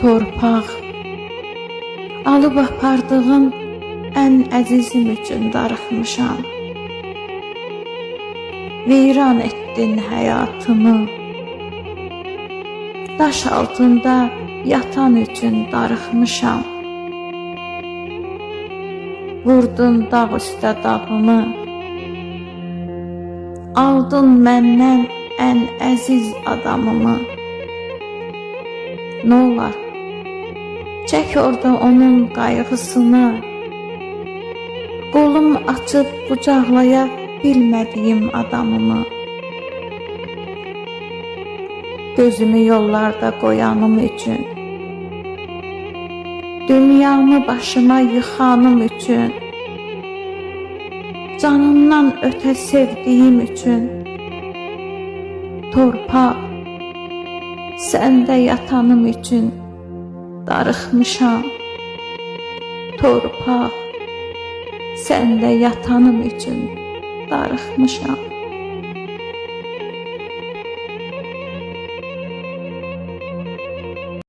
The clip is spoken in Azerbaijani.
Torpaq, alıb apardığın ən əzizim üçün darıxmışam. Viran etdin həyatımı. Daş altında yatan üçün darıxmışam. Vurdun dağ üstə dağımı. Aldın məndən ən əziz adamımı. Nə olar? Çək orada onun qayğısını. Qolum açıb qucaqlaya bilmədiyim adamımı. Gözümü yollarda qoyanım üçün, dünyamı başıma yıxanım üçün, canımdan ötə sevdiyim üçün, torpaq, səndə yatanım üçün darıxmışam. Torpaq, səndə yatanım üçün darıxmışam.